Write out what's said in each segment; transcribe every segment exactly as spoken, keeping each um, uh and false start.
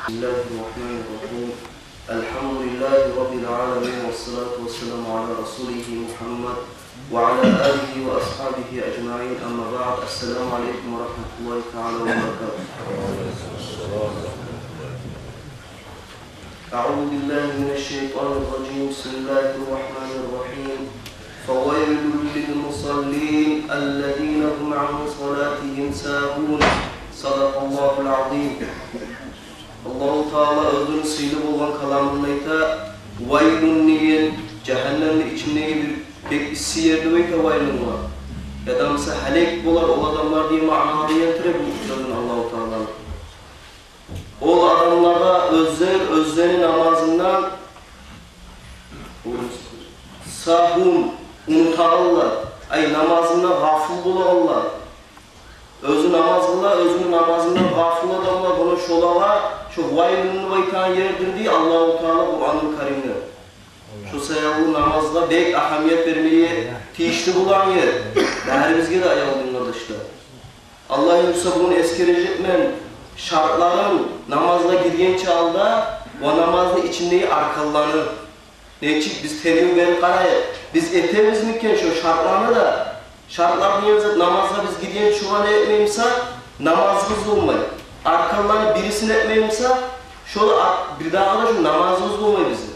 بسم الله الرحمن الرحيم. الحمد لله رب العالمين، والصلاة والسلام على رسوله محمد وعلى آله وأصحابه أجمعين. أما بعد، السلام عليكم ورحمة الله تعالى وبركاته. أعوذ بالله من الشيطان الرجيم. بسم الله الرحمن الرحيم. فويل للمصلين الذين هم عن صلاتهم ساهون. صدق الله العظيم. Аллагьу Таала оьзюню сыйлы болгъан каламында айта: «Вайлун» деген, жагьаннемни ичиндеги бир бек исси ер деп айта «вайлун»гъа. Адам буса гьалек болар ол адамлар деген маънагъа гелтире бу сёзню Аллагьу Таала. Ол адамлагъа, оьзлер оьзлени намазындан сагьун, унутагъанлар, ай, намазындан гъафил болагъанлар. Оьзю намаз къыла, оьзюню намазындан гъафил адамлар, муна шолагъа шо «вайлун» деп айтагъан ердир дей Аллагьу Таала Къуръанул Каримде. Шо саялы намазгъа бек агьамият бермеге тийишли болгъан ер. Барибизге де, аявлу дин къардашлар. Аллагь буюрса, бугюн эсгережекмен шартларын, намазгъа гиргенче алда ва намазны ичиндеги арканланы. Нечик биз тергев берип къарайыкъ. Биз этебизмикен шо шартланы да? Шартлар деген зат, намазгъа биз гиргенче шоланы этмей бусакъ, намазыбыз болмай. Арканланы бирисин этмей бусакъ, шо ар-, бирдагъы да шо намазыбыз болмай бизин.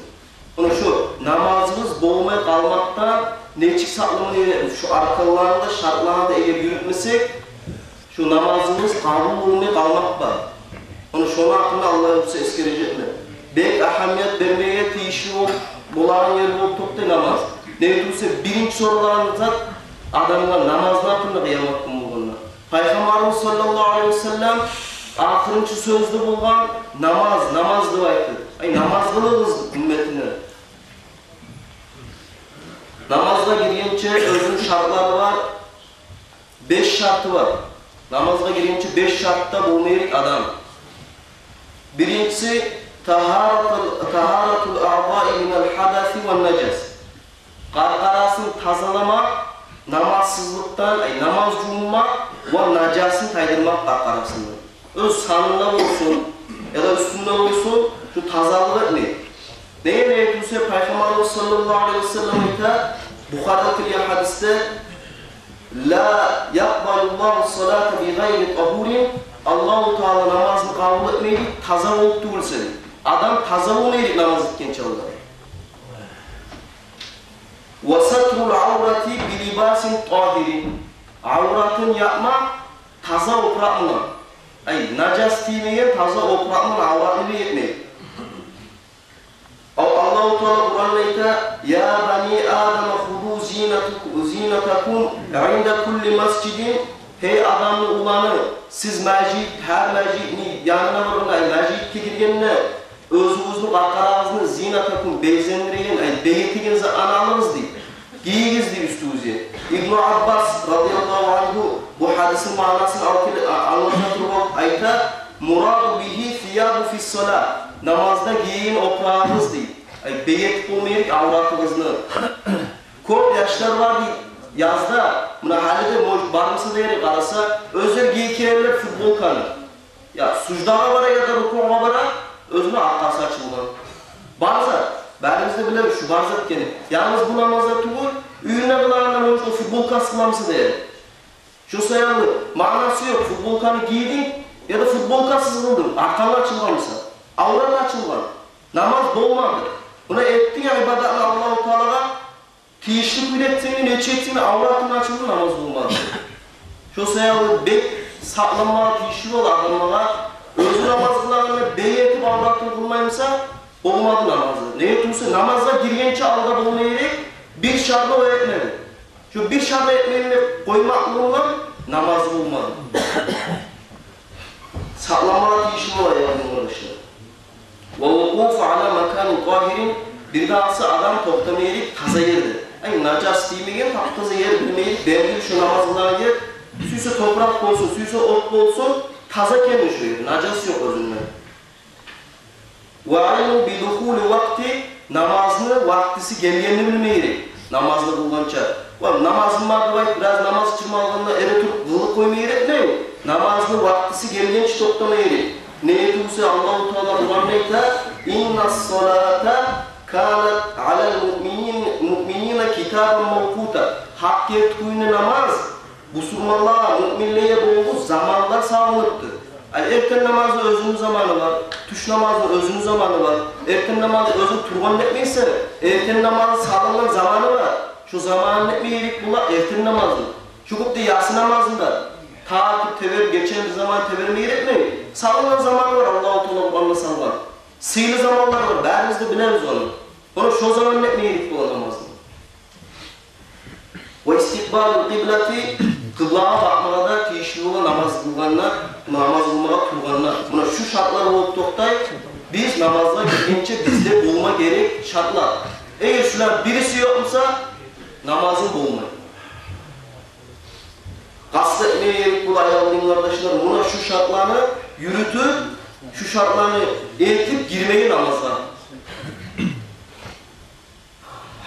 Муна шо намазыбыз болмай къалмакъдан нечик сакъланма герекбиз? Шо арканланы да, шартланы да эгер юрютмесек, шо намазыбыз къабул болмай къалмакъ бар. Муна шону гьакъында Аллагь буюрса эсгережекмен. Бек агьамият бермеге тийишли бол-, болагъан ер болуп токътай намаз. Неге тюгюл буса, биринчи соралгъан зат адамгъа намазны гьакъында къыямат гюн болгъанда. Пайхаммарыбыз саллаллагьу алайгьи ва саллам ахырынчы сёзде болгъан намаз, намаз деп айтды. Ай, намаз къылыгъыз умметиме. Намазгъа гиргенче оьзюню шартлары бар. Беш шарты бар. Намазгъа гиргенче беш шартда болма герек адам. Биринчиси, тагьаратул, тагьаратул аъзаи минал хадас ван нажас. Къаркъарасын тазаламакъ намазсызлыкъдан, ай, намаз жувунмакъ ва нажасын тайдырмакъ къаркъарасындан. Оьз санында болсун, яда уьстюнде болсун, шо тазалыкъ этмек. Неге, неге тюгюл буса, Пайхаммарыбыз саллаллагьу алайгьи ва саллам айта, Бухариде гелген гьадисде: «Ла якъбалуллагьу салата би гъайри тагьурин». Аллагьу Таала намазны къабул этмей дей, таза болуп тюгюл буса. Адам таза болма герек намаз этгенче алда. «Ва сатрул аврати би либасин тагьирин». Авратын япмакъ таза опуракъ булан. Ай, нажас тиймеген таза опуракъ булан авратны бегетмек. Ал-, Аллагьу Таала Къуранда айта: «Я бани Адама хузу зинатаку-, зинатакум инда кулли масжидин». Гьей адамны уланы, сиз межит, гьар межитни янына баргъанда, ай, межитге гиргенде, оьзюгюзню, къаркъарагъызны, зинатакум, безендиреген, ай, бегетеген затланы алыгъыз дей. Гийигиз дей уьстюгюзге. Ибну Аббас радияллагьу ангьу бу гьадисни маънасын алып геле-, а-, англата туруп айта: «Мураду бигьи сиябу фис-сала». Намазда гийген опурагъыгъыз дей. Ай, бегетип болма герек авратыгъызны. Кёп яшлар бар дей, язда, муна гьали де, может, бармыса да герек къараса, оьзлер гийип гелелер футболканы. Я суждагъа бара, яда рукугъа бара, оьзюню аркъасы ачылгъан. Бар зат, барибиз де билебиз шу бар зат экенни. Янгыз бу намазда тюгюл, уьюнде къылагъанда, может, о футболкасыз къыламыса да герек. Шо саялы маънасы ёкъ, футболканы гийдинг, яда футболкасыз къылдынг, аркъанг ачылгъанмыса, аврат ачылгъан, намаз болмады. Муна этдинг ибадатны Аллагьу Таалагъа, тийишли кюйде этсенг де, нечик этсенг де, авратынг ачылды, намаз болмады. Шо саялы бек сакъланмагъа тийишли бола адамлагъа, оьзю намаз къылагъанда бек этип авратын къылмаймыса, болмады намазы. Неге тюгюл буса, намазгъа гиргенче алда болма герек, бир шартны о этмеди. Шо бир шартны этмегенде къоймакъ булан намазы болмады. Сакъланмагъа тийишли бола, аявлу къардашлар. Ва вукъуфу ала маканин тагьирин, бирдагъысы адам токътама герек таза ерде. Ай, нажас тиймеген, тап-таза ер болма герек, белгили шо намаз къылагъан ер, сюйсе топуракъ болсун, сюйсе от болсун, таза экени шо ер, нажас ёкъ оьзюнде. Ва айлиму би духули вакъти, намазны вакътиси гелгенни билме герек. Намазны къылгъанча. Ва намазым бар деп айтып, бираз намаз чырмалгъанда эретуруп къылып къойма герек дегил. Намазны вакътиси гелгенче токътама герек. Не этип буса, Аллагьу Таала Къуранда айта: «Инна салата канат алал муъминин, муъминина китабан мавкъута». Гьакъ герти кюйде намаз бусурманлагъа, муъминлеге болгъур заманлар салыныпты. Ай, эртен намазны оьзюню заманы бар, тюш намазны оьзюню заманы бар. Эртен намазны оьзюн тургъан этмейсе, эртен намазны салынгъан заманы бар. Шо заманын этме герек бола эртен намазны. Шо кюйде ясы намазны да тартып теберип, гечени бир заман теберме герекмей. Салынгъан заманы бар, Аллагьу Таала Къуранда салгъан. Сыйлы заманлар бар, барыбыз да билебиз ону. Ону шо заманын этме герек бола намазны. Ва истикъбалул къиблати, къыблагъа бакъмагъа да тийишли бола намаз къылгъанда, намаз къылмагъа тургъанда. Муна шу шартлар болуп токътай, биз намазгъа гиргенче бизде болма герек шартлар. Эгер шулар бириси ёкъ буса, намазынг болмай. Къаст этме герек бола, аявлу дин къардашлар, муна шу шартланы юрютюп, шу шартланы этип гирмеге намазгъа.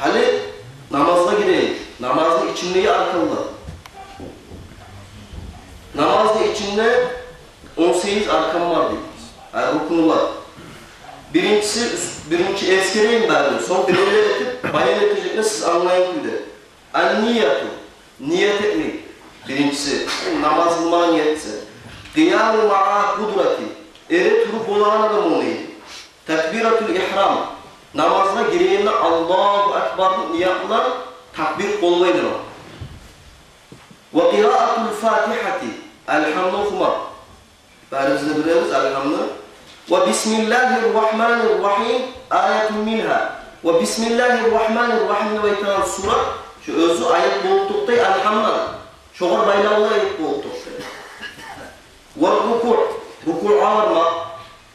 Гьали намазгъа гирейик. Намазны ичиндеги арканлар. Намазны ичинде он сегиз аркан бар дейбиз. Ай, рукнулар. Биринчиси, биринчи эсгерейим барын, сонг биревлер этип баян этежекмен, сиз англайгъан кюйде. Ан-нияту, ният этмек. Биринчиси, намаз къылмагъа ният этсе. Къияму маа къудрати, эретуруп болагъан адам болмай. Такбиратул ихрам, намазгъа гирегенде Аллагьу акбар деп ният булан такбир къол байлама. Ва къираатул фатихати, Алгьамны охума. Барыбыз да билебиз Алгьамны. Ва бисмиллагьир рагьманир рагьим, аятун мингьа. Ва бисмиллагьир рагьманир рагьим деп айтагъан сура, шо оьзю аят болуп токътай Алгьамдан. Шогъар байлавлу аят болуп токътай. Ва рукуъ, рукуъгъа бармакъ,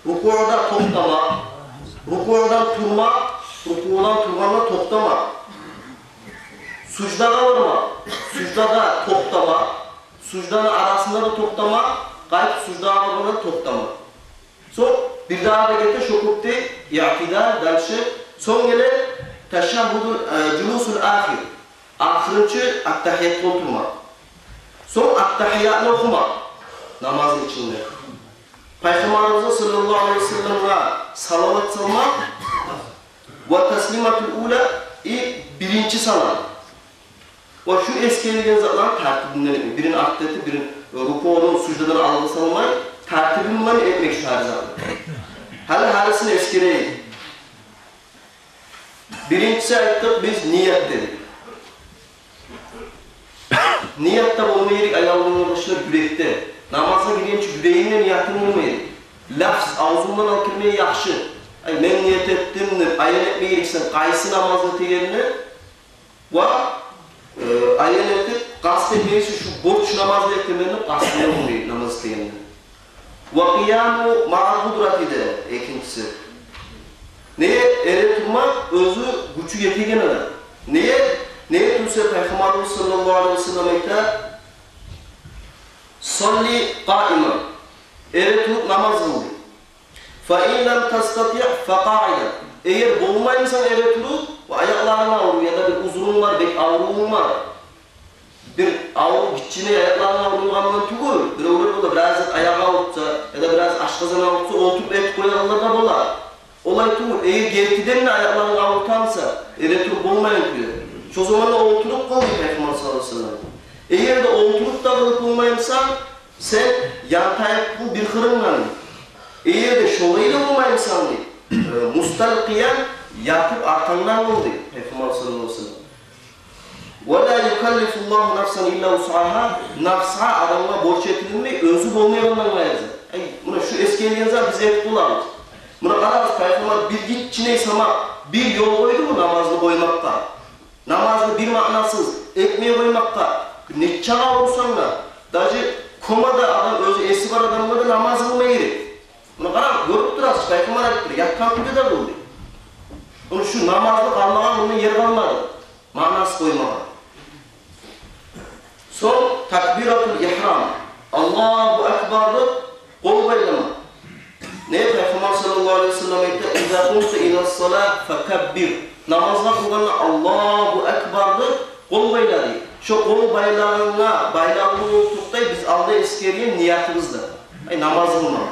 рукуъда токътамакъ, рукуъдан турмакъ, рукуъдан тургъанда токътамакъ. Суждагъа бармакъ, суждада токътамакъ, сужданы арасында да токътамакъ, къайтып суждагъа баргъанда да токътамакъ. Сонг бирдагъы да гете шо кюйде иътидал, дальше. Сонг геле ташаггьудул, э, жулусул ахир. Ахырынчы аттагьиятгъа олтурмакъ. Сонг аттагьиятны охумакъ намазны ичинде. Пайхаммарыбызгъа саллаллагьу алайгьи ва салламгъа салават салмакъ. Ва таслиматул ула, и биринчи салам. Ва шу эсгерилген затланы тартибинден этмек. Бирин артда этип, бирин рукуъдан, суждадан алгъа салмай, тартиби булан этмек шу гьар затны. Гьали гьарисин эсгерейик. Биринчиси, айтдыкъ биз, ният дедик. Ният да болма герек, аявлу къардашлар, юрекде. Намазгъа гиргенче юрегингде ниятынг болма герек. Лафз авзунгдан алып гирмеге яхшы. Ай, мен ният этдим деп аян этме герексен къайсы намазны этегенингни. Ва, э, аян этип, къаст этмеге герексе, шу борч намазны этемен деп къастынг болма герек намаз этегенде. Ва къияму маа къудрати де экинчиси. Неге эретурмакъ оьзю гючю етеген адам. Неге, неге тюгюл де Пайхаммарыбыз саллаллагьу алайгьи ва саллам айта: «Салли къаиман». Эретуруп намаз къыл дей. «Фа ин лам тастатиъ фа къаидан». Эгер болмаймысан эретуруп, ва аякъларынг авруй, яда бир узрунг бар, бек аврувунг бар. Бир аврув, гиччиней аякъларынг авруйгъан булан тюгюл, биревлер бола, бираз аягъы авуртса, яда бираз ашкъазан авуртса, олтуруп этип къоягъанлар да бола. Олай тюгюл, эгер гертиден де аякъларынг авуртамыса, эретуруп болмайгъан кюйде, шо заманда олтуруп къыл дей Пайхаммар саллаллагьу алайгьи ва саллам. Эгер де олтуруп да къылып болмаймысан, сен янтайып къыл бир къырынгдан. Эгер де шолай да болмаймысан дей, э, мусталкъиян, ятып аркъангдан къыл дей Пайхаммар саллаллагьу алайгьи ва саллам. «Ва ла юкаллифуллагьу нафсан илла вусъагьа», нафсгъа, адамгъа борч этилинмей оьзю болмайгъандан къайры. Ай, муна шу эсгерилген зат биз этип болабыз. Муна къарагъыз, Пайхаммар бир гиччиней сама бир ёл къойдуму намазны къоймакъгъа? Намазны бир маънасыз этмей къоймакъгъа. Нечакъы аврусанг да, даже комада адам, оьзю эси бар адамгъа да намаз къылма герек. Муна къарагъыз, гёрюп турасыз, Пайхаммар айтып тура, ятгъан кюйде де къыл дей. Ону шу намазны къалмагъан, мунда ер къалмады маънасыз къоймагъа. Сонг такбиратул ихрам, Аллагьу акбар деп къол байлама. Не, Пайхаммар саллаллагьу алайгьи ва саллам айта: «Иза къумта ила ссала факаббир». Намазгъа тургъанда Аллагьу акбар деп къол байла дей. Шо къол байлагъангъа байлавлу болуп токътай биз алда эсгерген ниятыбыз да. Ай, намаз къылмагъа.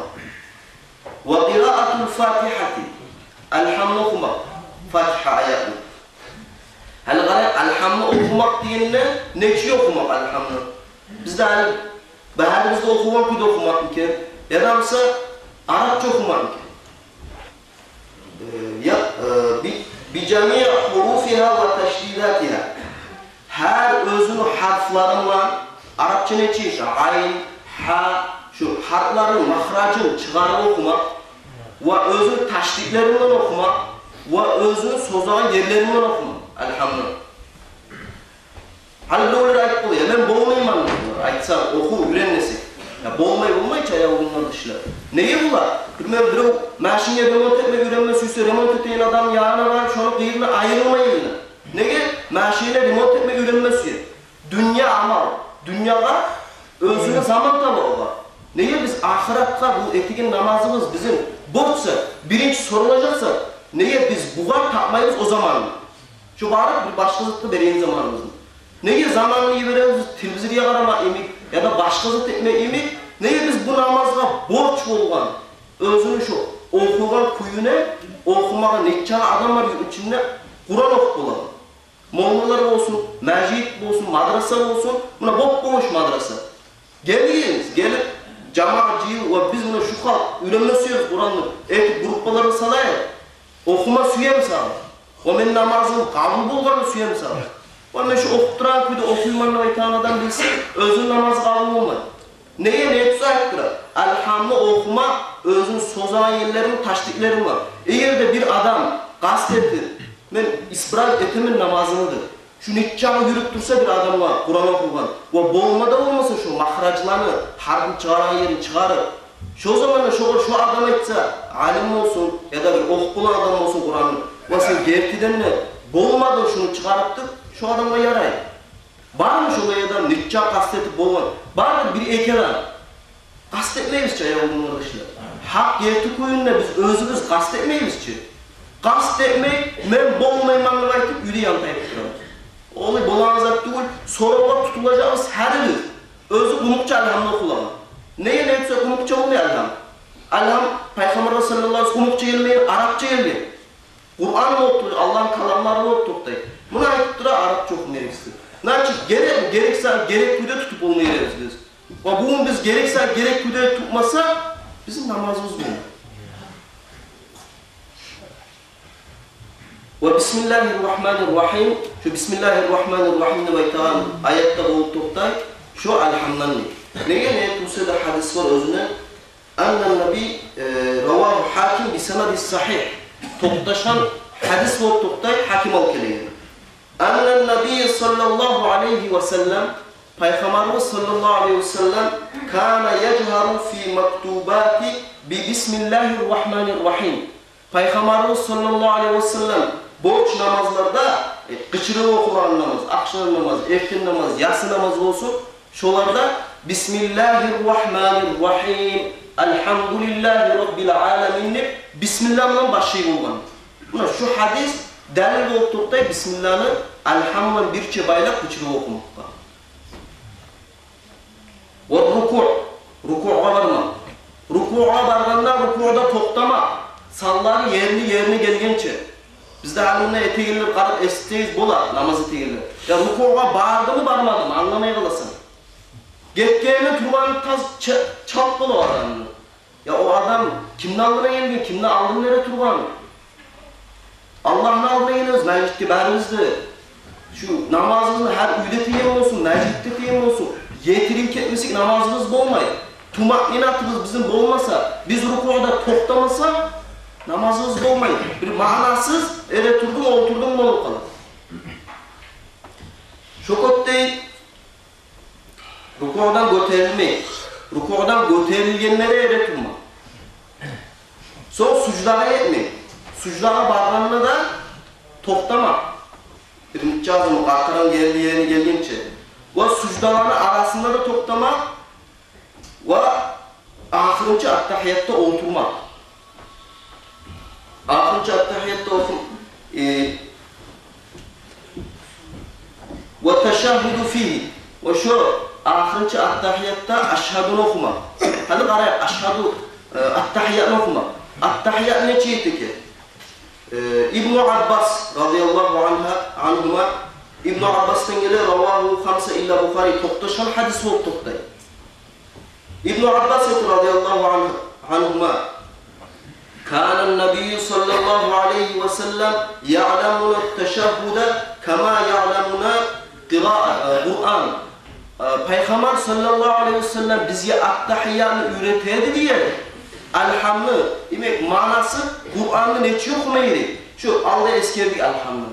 Ва къираатул фатихати. Алгьамны охумакъ. Фатиха аятны. Гьали къарайыкъ, алгьамны охумакъ дегенде нечик охумакъ алгьамны? Бизде гьали барыбыз да охугъан кюйде охумакъмы экен? Яда буса арапча охумакъмы экен? Э, я, э, би, би жамии гьуруфигьа ва ташдидатигьа. Гьар оьзюню гьарплары булан, арапча нечик, айн, гьа, шу гьарпларыны махражын чыгъарып охумакъ, ва оьзюню ташдидлери булан охумакъ, ва оьзюню созагъан ерлери булан охумакъ алгьамны. Гьали биревлер айтып бола: «Я, мен болмайман», — деп айтса, охуп уьйренмесе. Я болмай, болмай чы, аявлу къардашлар. Неге бола? Билмеймен, бирев машинге ремонт этме уьйренме сюйсе, ремонт этеген адамны янына барып, шону къырыйындан айрылмай эди. Неге? Машинге ремонт этме уьйренме сюе. Дюнья амал. Дюньягъа оьзюне заман таба огъар. Неге биз ахыратгъа бу этеген намазыбыз бизин борчса, биринчи сорулажакъса, неге биз бугъар тапмайбыз о заманны? Шо барып бир башгъа затгъа береген заманыбызны. Неге заманны йиберебиз, телевизоргъа къарамакъ йимик, яда башгъа зат этмек йимик? Неге биз бу намазгъа борч болгъан, оьзюню шо охугъан кюйюне, охумагъа нече адам бар юртну ичинде Къуран охуп болагъан? Моллалар болсун, межит болсун, мадраса болсун, муна боп-бош мадраса. Гелигиз, гелип, жамаат жыйылып, ва биз муна шу халкъ уьйренме сюебиз Къуранны, этип группаларгъа салайыкъ. Охума сюемисиз? Ва мени намазым къабул болгъанны сюемисиз? Ва мен шу охуп турагъан кюйде охуйман деп айтагъан адам билсин, оьзюню намазы къабул болмай. Неге, не этсе айтып тура? Алгьамны охума оьзюню созагъан ерлерин, ташдидлерин бар. Эгер де бир адам къаст этип, мен исправить этемен намазымны деп, шу нечакъы юрюп турса бир адамгъа Къуран охугъан, ва болма да болмаса шу махражланы, гьарпны чыгъарагъан ерин чыгъарып, шо заманда шогъар шо адам айтса, алим болсун, яда бир охуп болагъан адам болсун Къуранны, ва сен гертиден де болмадынг шуну чыгъарып деп, шо адамгъа ярай. Бармы шолай адам, нечакъы къаст этип болгъан? Бардыр бир-эки адам. Къаст этмейбиз чи, аявлу къардашлар. Гьакъ герти кюйюнде биз оьзюбюз къаст этмейбиз чи. Къаст этмей, мен болмайман деп айтып, уьйде янтайып турабыз. Олай болагъан зат тюгюл, соравгъа тутулажакъбыз гьарибиз. Оьзю къумукъча алгьамны охулагъан. Неге, не этсе къумукъча болмай алгьам? Алгьам Пайхаммаргъа саллаллагьу алайгьи ва саллам къумукъча гелмеген, арапча гелген. Къуран болуп тура, Аллагьны каламлары болуп токътай. Муна айтып тура, арапча охума герексиз. Значит, герек, герек сагъа герек кюйде тутуп болмай эдибиз биз. Ва бугюн биз герек сагъа герек кюйде тутмасакъ, бизин намазыбыз болмай. Ва бисмиллагьир рагьманир рагьим. Шу бисмиллагьир рагьманир рагьим деп айтагъан аятда болуп токътай, шу алгьамдан дей. Неге, не тюгюл де гьадис бар оьзюне. Аннан наби, э, равагьу Гьаким би санадин сагьигь. Токъташгъан гьадис болуп токътай, Гьаким алып гелген. Аннан наби саллаллагьу алайгьи ва саллам, Пайхаммарыбыз саллаллагьу алайгьи ва саллам, кана яжгьару фи мактубати би бисмиллагьир рагьманир рагьим. Пайхаммарыбыз саллаллагьу алайгьи ва саллам борч намазларда, э, къычырып охулагъан намаз, ахшам намаз, эртен намаз, ясы намаз болсун, шоларда бисмиллагьир рагьманир рагьим, алгьамдулиллагьи раббил аламин деп бисмилла булан башлай болгъан. Муна шу гьадис далил болуп токътай бисмилланы алгьам булан бирче байлап къычырып охумакъгъа. Ва рукуъ, рукуъгъа бармакъ. Рукуъгъа баргъанда рукуъда токътамакъ. Санлары ерли-ерине гелгенче. Бизде гьали мунда этегенлер, къарап эситсегиз бола, намаз этегенлер. Я рукуъгъа бардымы, бармадымы, англамай къаласан. Гетгени, тургъаны тас ча-, чалт бола адамны. Я о адам кимни алдына гелген, кимни алдын бере тургъан? Аллагьны алдына гелебиз межитге барыбыз да. Шу намазыбызны гьар уьйде этеген болсун, межитде этеген болсун, етирип гетмесек, намазыбыз болмай. Тумаънинатыбыз бизин болмаса, биз рукуъда токътамасакъ, намазыбыз болмай. Бир маънасыз, эретурдунг, олтурдунг болуп къала. Шо кюйде рукуъдан гётерилмей. Рукуъдан гётерилгенде де эретурма. Сонг суждагъа етмей. Суждагъа баргъанда да токътама. Биринчи азым къаркъаран гелди, ерине гелгенче. Ва суждаланы арасында да токътама. Ва ахырынчы аттагьиятда олтурма. Ахырынчы аттагьиятда олтур-, э, ва ташагьгьуду фигьи. Ва шо ахырынчы аттагьиятда ашгьадуну охума. Гьали къарайыкъ, ашгьаду Э, аттагьиятны охума. Аттагьият нечик экен? Э, Ибну Аббас радияллагьу анха, ангьума, Ибну Аббасдан геле, равагьу хамса илла Бухари, токъташгъан гьадис болуп токътай. Ибну Аббас айта, радияллагьу анху, ангьума: «Кана ннабийю саллаллагьу алайгьи ва саллам яъламуна тташагьгьуда кама яъламуна къираа-, э, Къуръан». Э, Пайхаммар саллаллагьу алайгьи ва саллам бизге аттагьиятны уьйрете эди, дей. Алгьамны, демек, маънасы, Къуръанны нечик охума герек? Шу алда эсгердик алгьамны.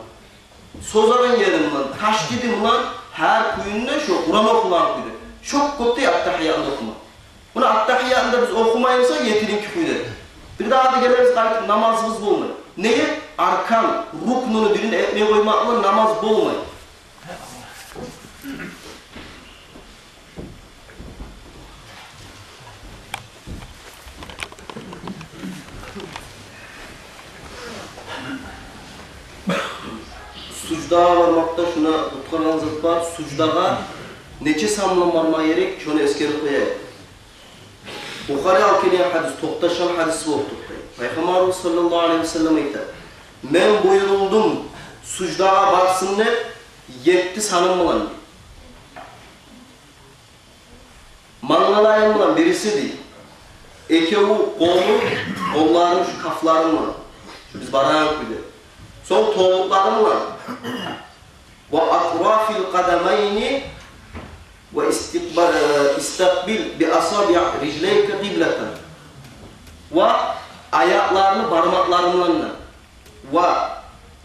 Созагъан ери булан, ташдиди булан, гьар кюйюнде шо Къуръан охулагъан кюйде. Шо кюйде аттагьиятны охума. Муна аттагьиятны да биз охумай бусакъ, етилинки кюйде, бирдагъы да гелебиз къайтып, намазыбыз болмай. Неге? Аркан, рукнуну бирин этмей къоймакъ булан намаз болмай. Суждагъа бармакъда шуна къутгъаргъан зат бар. Суждагъа нече сан булан барма герек, шону эсгерип къояйыкъ. Бухари алып гелген гьадис, токъташгъан гьадис болуп токътай. Пайхаммарыбыз саллаллагьу алайгьи ва саллам айта: «Мен буюрулдум суждагъа барсын деп етти саным булан». Мангалайым булан бириси, дей. Экевю къолу, къолларым шу кафларым булан, шу биз барагъан кюйде. Сонг тобукъларым булан. «Ва атрафил къадамайни ва истикъба-, э, истакъбил би асабиъ риджлайка къиблатан». Ва аякъларыны бармакъларым булан да. Ва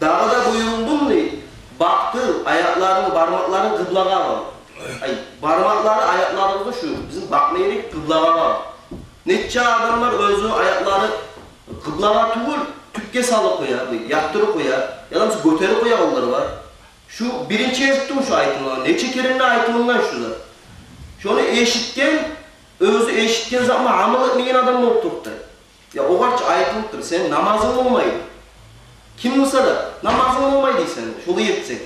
дагъы да буюрулдум, дей, бакъдыр аякъларынгны, бармакъларынгны къыблагъа багъ. Ай, бармакълары, аякъларыбызны шу бизин бакъма герек къыблагъа багъ. Нече адам бар, оьзю аякълары къыблагъа тюгюл, тюпге салып къоя, бу, яттырып къоя, яда буса гётерип къоя, олар бар. Шу биринчи гезик тюгюл шу айтылгъан, нече керен де айтылгъан шу зат. Шону эшитген, оьзю эшитген затман амал этмеген адам болуп токътай. Я, огъар чы айтылып тур: «Сени намазынг болмай». Ким буса да, намазынг болмай дейсен, шолай этсенг.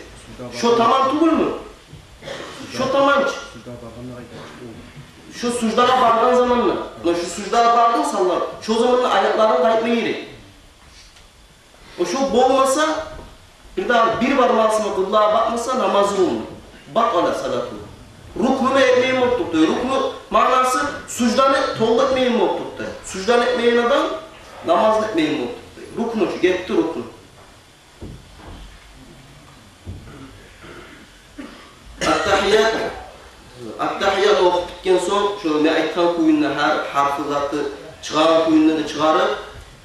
Шо таман тюгюлмю? Шо таман чы. Шо суждагъа баргъан заманда. Муна шо суждагъа бардынг, салла, шо заманда аякъларынг къайтма герек. О шо болмаса, бирдагъы бир бармагъы сама къыблагъа бакъмаса, намазы болмай. Батала салату. Рукну да этмеген болуп токътай. Рукну маънасы сужданы толу этмеген болуп токътай. Сужданы этмеген адам намазны этмеген болуп токътай. Рукну чу, гетди рукну. Аттагьият. Аттагьият охуп битген сонг, шо мен айтгъан кюйде гьар гьарпны заты чыгъагъан кюйде де чыгъарып,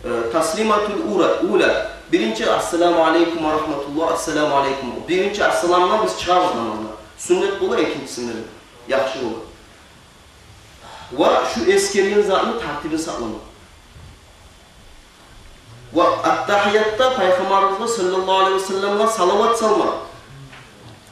э, таслиматул ура, ула. Биринчи «Ассаламу алейкум ва рагьматуллагь, ассаламу алейкум». Биринчи «Ассаламдан» биз чыгъабыз намаздан. Сюннет бола экинчисинде де. Яхшы бола. Ва шу эсгерген затны тартибин сакъламакъ. Ва аттагьиятда Пайхаммарыбызгъа саллаллагьу алайгьи ва салламгъа салават салмакъ.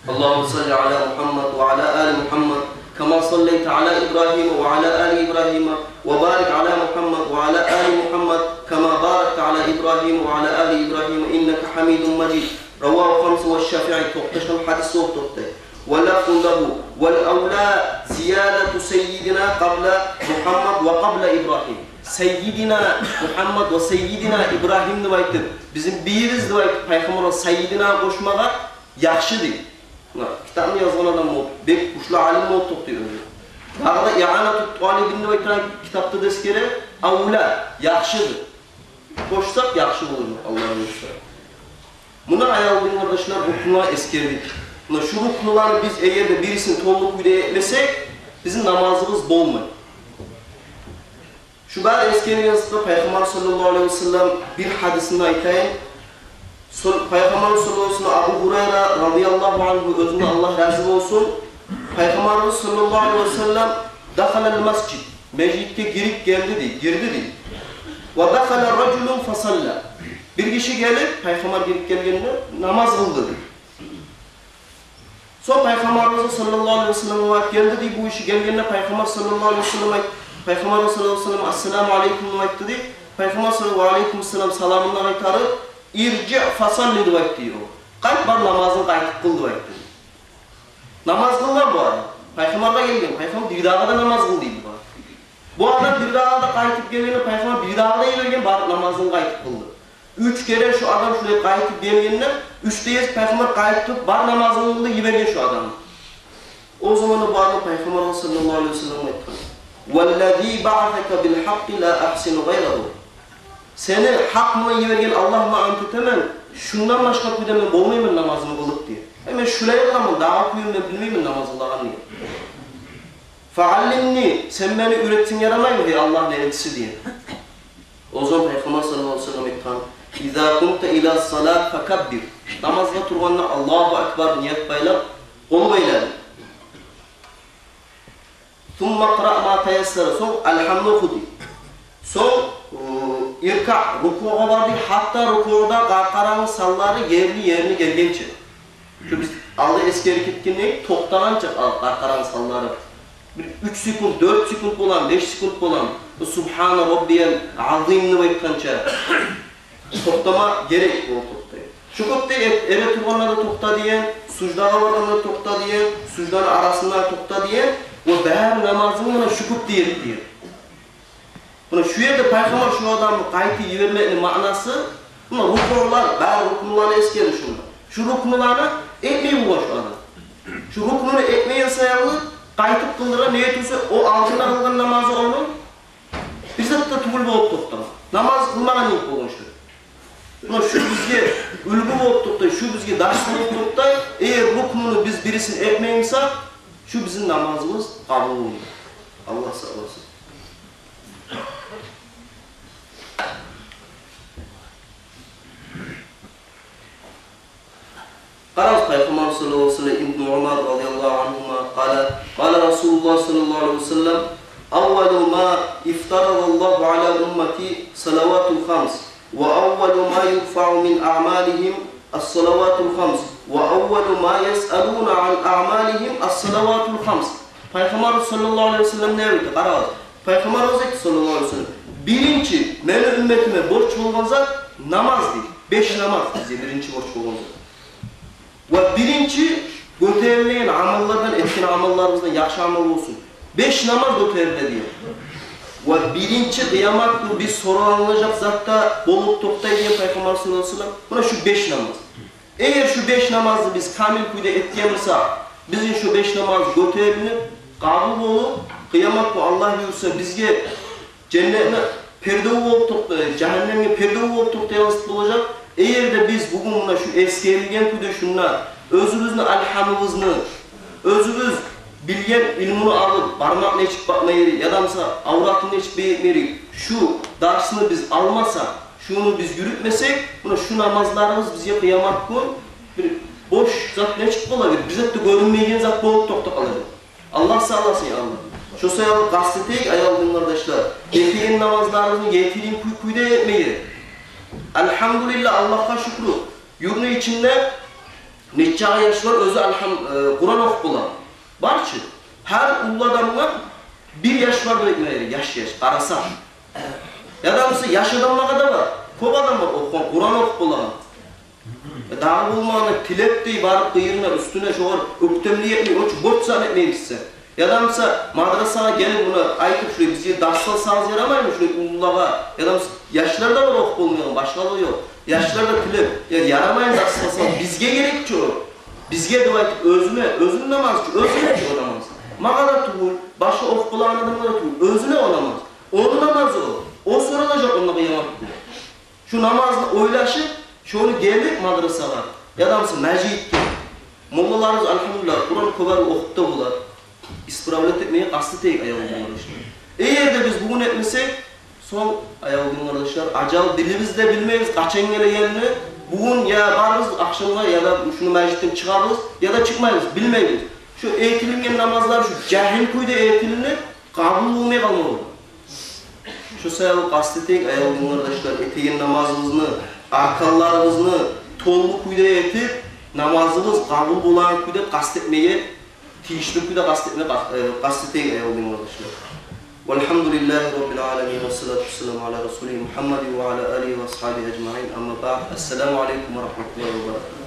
Аллагьумма салли аля Мухаммад ва аля али Мухаммад, кама саллайта аля Ибрагьима ва аля али Ибрагьима, ва барик аля Мухаммад ва аля али Мухаммад, кама баракта аля Ибрагьима ва аля али Ибрагьима, иннака гьамидун мажид. Равагьу хамса ва Шафии, токъташгъан гьадис болуп токътай. Ва лафзун лагьу, вал авла зиядату саййидина къабла Мухаммад ва къабла Ибрагьим. Саййидина Мухаммад ва саййидина Ибрагьим деп айтып, бизин бийибиз деп айтып, Пайхаммаргъа саййидина къошмагъа яхшы дей. Муна, китапны язгъан адам болуп, бек гючлю алим болуп токътай оьзю. Дагъы да «Иъанатут талибин» деп айтагъан китапда да эсгере, авла, яхшы дей. Къошсакъ яхшы болур, Аллагь буюрса. Муна, аявлу дин къардашлар, рукнуланы эсгердик. Муна шу рукнуланы биз эгер де бирисин толу кюйде этмесек, бизин намазыбыз болмай. Шу бары эсгерген затда Пайхаммар саллаллагьу алайгьи ва саллам бир гьадисин айтайым. Сол-, Пайхаммар саллаллагьу алайгьи ва саллам, Абу Гьурайра радияллагьу ангьу, оьзюнден Аллагь рази болсун, Пайхаммарыбыз саллаллагьу алайгьи ва саллам «дахалал масжид», межитге гирип гелди дей, гирди дей. «Ва дахала ражулун фасалла». Бир гиши гелип, Пайхаммар гирип гелгенде намаз къылды дей. Сонг Пайхаммарыбызгъа саллаллагьу алайгьи ва саллам риваят гелди дей, бу гиши гелгенде Пайхаммар саллаллагьу алайгьи ва саллам айт-, Пайхаммар саллаллагьу алайгьи ва саллам «Ассаламу алейкум» деп айтды дей. Пайхаммар саллаллагьу алайгьи ва саллам саламын къайтарып, «Иржи фасалли» деп айтды дей. «Къайт, бар, намазынг къайтып къыл» деп айтды дей. Намаз къылгъан бу адам. Пайхаммаргъа гелген, Пайхаммар бирдагъы да намаз къыл дей бугъар. Бу адам бирдагъы да къайтып гелгенде, пайхаммар бирдагъы да йиберген, барып намазын къайтып къылды. Уьч керен шу адам шулай къайтып гелгенде, уьч де гезик пайхаммар къайтып, бар намазын къылды, йиберген шу адамны. О заманда бу адам пайхаммаргъа саллаллагьу алайгьи ва саллам айтгъан: «Валлази баъасака бил гьакъкъи ла агьсину гъайрагьу». Сени гьакъ булан йиберген Аллагьыма ант этемен, шундан башгъа кюйде мен болмайман намазымны къылып, дей. Э, мен шулай къыламан, дагъы кюйюн мен билмеймен намаз къылагъанны, дей. «Фааллимни, сен мени уьйретсенг ярамаймы, дей Аллагьны элчиси», — деген. О заман пайхаммар саллаллагьу алайгьи ва саллам айтгъан: «Иза къумта ила салат факаббир». Намазгъа тургъанда Аллагьу акбар ният байлап, къол байлады. «Сумма къра ма таяссара». Сонг Алгьамны оху, дей. Сонг, ы, иркаъ, рукугъа бар, дей. Гьатта рукугъда къаркъарангны санлары ерли-ерине гелгенче. Шу биз алда эсгерип гетгендей, токътагъанча къар-, къаркъарангны санлары. Бир уьч секунд, дёрт секунд боламы, беш секунд боламы, бу «Субгьана раббиял азим» деп айтгъанча токътама герек болуп токътай. Шу кюйде эт-, эретургъанда да токъта деген, суждагъа баргъанда да токъта деген, сужданы арасында да токъта деген, о бары намазынгны муна шу кюйде эт деген. Муна шу ерде пайхаммар шу адамны къайтып йибермекни маънасы, муна рукугъулар, бары рукнуланы эсгерди шунда. Шу рукнуланы этмей болгъан шу адам. Шу рукнуну этмеген саялы къайтып къылдыра, неге тюгюл эсе о алдында къылгъан намазы ону бир зат да тюгюл болуп токътагъан. Намаз къылмагъан йимик болгъан шу. Муна шу бизге уьлгю болуп токътай, шу бизге дарс болуп токътай. Эгер рукнуну биз бирисин этмей бусакъ, шу бизин намазыбыз къабул болмай. Аллагь сакъласын. Къарагъыз, пайхаммар саллаллагьу алайгьи ва саллам, Ибну Умар радияллагьу ангьума къала, къала Расулуллагь саллаллагьу алайгьи ва саллам: «Аввалу ма ифтарадаллагьу ала уммати салаватул хамс, ва аввалу ма юрфаъу мин аъмалигьим ас-салаватул хамс, ва аввалу ма юсъалуна ан аъмалигьим ас-салаватул хамс». Пайхаммар саллаллагьу алайгьи ва саллам не айта? Къарагъыз. Пайхаммарыбыз айта саллаллагьу алайгьи ва саллам: «Биринчи мени умметиме борч болгъан зат намаз», — дей. Беш намаз бизге биринчи борч болгъан зат. «Ва биринчи гётерилеген амаллардан, этген амалларыбыздан, яхшы амал болсун, беш намаз гётериле», — дей. «Ва биринчи къыямат гюн биз сораллажакъ зат да болуп токътай», — деген пайхаммар саллаллагьу алайгьи ва саллам. Муна шу беш намаз. Эгер шу беш намазны биз камил кюйде этген бусакъ, бизин шу беш намаз гётерилип, къабул болуп, къыямат гюн, Аллагь буюрса, бизге женнетни пердеви болуп токътай, жагьаннемге пердеви болуп токътайгъан зат болажакъ. Эгер де биз бугюн муна шу эсгерилген кюйде шунда оьзюбюзню алгьамыбызны, оьзюбюз билген илмуну алып, бармакъны ачып бакъма ерик, яда буса авратын ачып бакъма ерик, шу дарсны биз алмасакъ, шуну биз юрютмесек, муна шу намазларыбыз бизге къыямат гюн бир бош зат нечик бола, бир, бир зат да гёрюнмейген зат болуп токътап къалажакъ. Аллагь сакъласын, я Аллагь. Шо саялы къаст этейик, аявлу дин къардашлар, этеген намазларыбызны етилин кюй-, кюйде этмеге. Альгьамдулиллагь, Аллагьгъа шюкюр. Юртну ичинде нечакъы яш бар, оьзю альгьам-, э, Къуран охуп бола. Бар чы. Гьар уллу адамгъа бир яш бар деп айтма герек, яш-яш, къарасакъ. Яда буса яш адамлагъа да бар. Кёп адам бар охугъан, Къуран охуп болагъан. Дагъы болмагъанда тилеп дей барып къыйырына, уьстюне, шогъар оьктемлик этмей, онча борч сан этмей бизге. Яда буса мадрасагъа гелип муна айтып, шулай бизге дарс салсагъыз ярамаймы, шулай уллулагъа? Яда буса яшлар да бар охуп болмайгъан, башгъалыгъы ёкъ. Яшлар да тилеп, я, ярамаймы дарс салсагъыз, бизге герек чи о. Бизге деп айтып, оьзюне, оьзюню намазы чы, оьзюне чы о намаз. Магъа да тюгюл, башгъа охуп болагъан адамгъа да тюгюл, оьзюне о намаз. Ону намазы о. О соралажакъ онда къыямат гюн. Шу намазны ойлашып, шону гелип мадрасагъа, яда буса межитге. Моллаларыбыз, альгьамдулиллагь, Къуран кёп охуп да болар. Исправлять этмеге къаст этейик, аявлу дин къардашлар. Эгер де биз бугюн этмесек, сонг, аявлу дин къардашлар, ажал билибиз де билмейбиз къачан гелегенни. Бугюн я барбыз ахшамгъа, яда шуну межитден чыгъабыз, яда чыкъмайбыз, билмейбиз. Шу этилинген намазлар шу жагьил кюйде этилинип, къабул болмай къалма бола. Шо саялы къаст этейик, аявлу дин къардашлар, этеген намазыбызны, арканларыбызны толу кюйде этип, намазыбыз къабул болагъан кюйде къаст этмеге, тийишли кюйде къаст этме, э, къаст этейик, аявлу дин къардашлар. Валгьамдулиллагьи раббил аламин, вассалату вассаламу ала расулигьи Мугьаммадин ва ала алигьи ва асгьабигьи ажмаин, амма баъд. Ассаламу алейкум ва рагьматуллагьи ва баракатугь.